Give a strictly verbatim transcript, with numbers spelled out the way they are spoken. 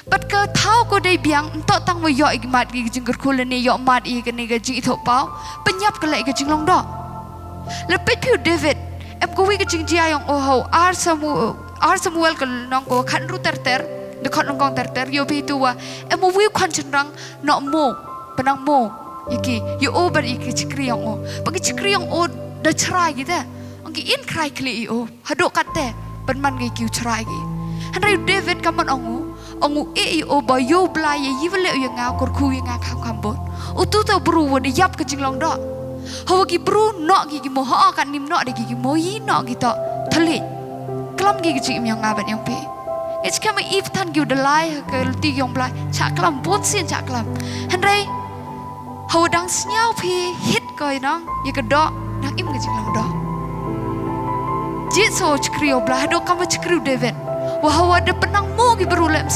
Bad ka thaw ko dei biang, ym toh tang wa ïoh i mad i ka jingkyrkhu lane ïoh mad i kane ka jingithuhpaw, pynïap ka leh i ka jinglong doh. Lada peit phi u David, em kawei ka jingjia ïong u ha u ar Samu-, ar Samuel ka lynnong ko khatynru ter ter, dkhot nyngkong ter ter, ïohi tu wa, em uwei u khun shynrang, noh mo, pynang mo, ïa ki, ïa u bad ïa ki shakri ïong u. Bad ki shakri ïong u da shrai ki te. Ong ki in khrai khlieh ïa u. Haduh katte, pynman ki ki u shrai ki. Hynrei u David ka mut ong u, ong u eh ïa u ba ïa u Blai ïa i wa leh u ïa nga kyrkhu ïa nga kham kham bun. Utu te u bru wa da ïap ka jinglong doh. Hawa ki bru noh ki ki mo ha ka nim noh da ki ki mo i noh ki toh. Thylliej. Klam ki ki jingim ïong nga bad ïong phi. Ngi skhem i pthan ki u da lai ha ka lynti ïong Blai. Shah klam, bun sien shah klam. Hynrei, hawa dang sñiaw phi hit ko i nong, ïa ka doh, nang im ka jinglong doh. Jied sa u shakri u Blai, haduh kam u shakri u David. Wa hawa da pynang mo ki bru leh, ym